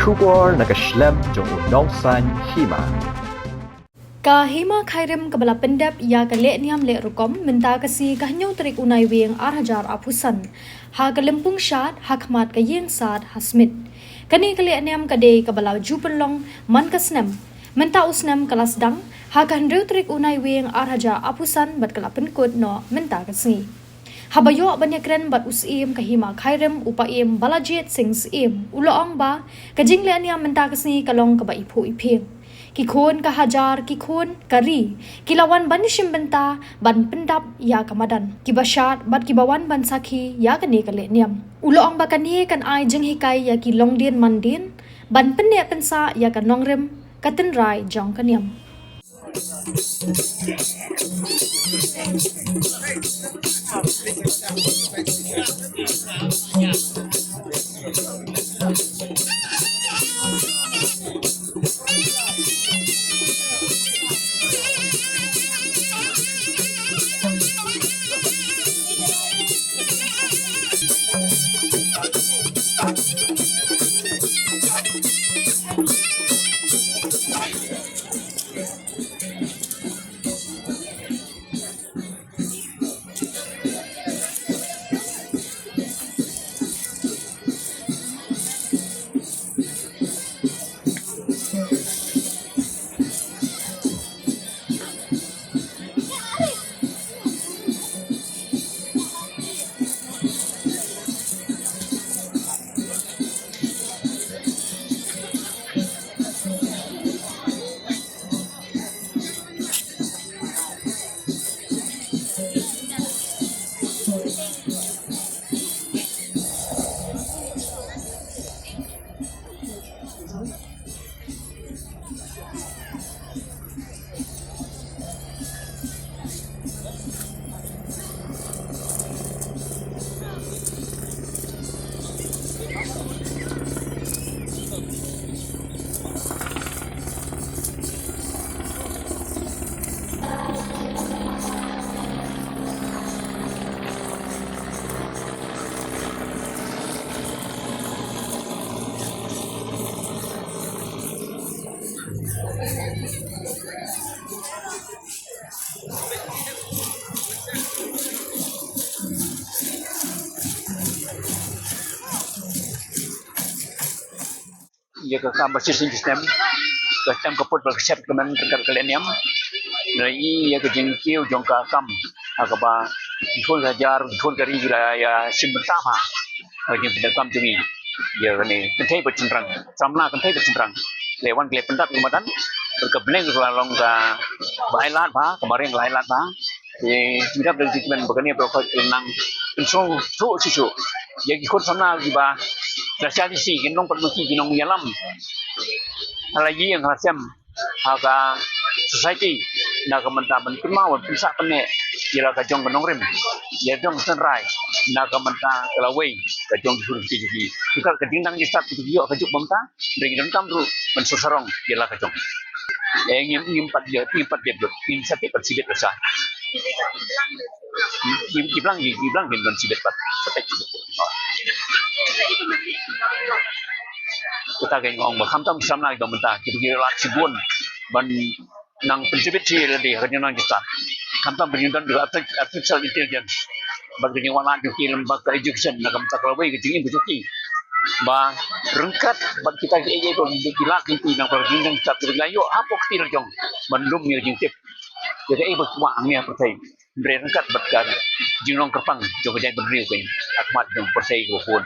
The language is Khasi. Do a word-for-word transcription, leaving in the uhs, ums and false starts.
Khubor na ka shlem jong u nongsaiñ hima. Ka hima Khyrim kaba la pyndep ïa ka lehniam leh rukom mynta ka sngi ka hynñiew tarik u Naiwieng ar hajar arphew san ha ka lympung shad ha khmat ka ïing sad ha Smit. Kane ka lehniam ka dei kaba la ju pynlong man ka snem. Mynta u snem ka la sdang ha ka hynriew tarik u Naiwieng ar hajar arphew san bad ka la pynkut noh mynta ka sngi. Haba ïoh ban ïakren bad u Syiem ka hima Khyrim u Paiem Balajied Singh Syiem u la ong ba ka jinglehniam mynta ka sngi ka long kaba iphuh iphieng. Ki khun ka hajar, ki khun ka ri ki la wan ban ïashim bynta ban pyndap ïa ka madan. Kiba shad bad kiba wan ban sakhi ïa kane ka lehniam. U la ong ba kane kan ai jinghikai ïa ki longdien mandien ban pynneh pynsah ïa ka nongrim ka tynrai jong ka niam. Ïa ka kam ba shisien shisnem, ka snem ka put ba ka shet ka men ryngkat ka lehniam. Na i ïa ka jingkiew jong ka kam ha kaba ki khun ka hajar, ki khun ka ri ki la ïa shim bynta ha ka jingpyndep kam jong i. Ïa kane kynthei bad shynrang, samla kynthei bad shynrang, le wan ki la pyndap ïa ka madan. Bad ka bneng ka la long kaba ai lad bha, ka mariang ka la ai lad bha. Te jingdap da jingkmen ba kane baroh khoit ka nang pynsngewthuh shuh shuh ïa ki khun samla kiba la sha lisi, ki nongpynmynti, ki nongïalam ha la ïing ha la sem ha ka society, na ka bynta ban kynmaw ban pynsah pynneh ïa la ka jong ka nongrim, ïa la ka jong ka tynrai, na ka bynta ka lawei ka jong ki khun ki jong ki. Ka dingdang jingstad ki ïoh ka juk bynta. Hynrei ngi donkam ruh ban sngewsarong ïa la ka jong. Eh, ngim, ngim pat ïa, ngim pat dep lut, ngim sa tip pat sibit la sha. Ngim, ki blang, ki blang ngim don sibit pat, sa tip sibit. Kata ka nga ong ba khamtam ki samla ki don mynta, ki ba ngi lad shibun ban nang pynjubit shi lade ha ka jingnang jingstad. Khamtam ba ngi don jong ka arti-, artificial intelligence bad ka jingwan lad jong ki lem bad ka education, na ka bynta ka lawei ka jingim ka jong ki. Ba ryngkat bad kita kiei kiei ba ki lad lynti na ka jingnang jingstad, ki la ïoh hapoh ka kti la jong ban lum ïa ka jingtip ïa kaei ba kwah hangne ha pyrthei. Hynrei ryngkat bad ka jinglong kyrpang jong ka jaitbynriew kein ha khmat jong ka pyrthei kaba bun.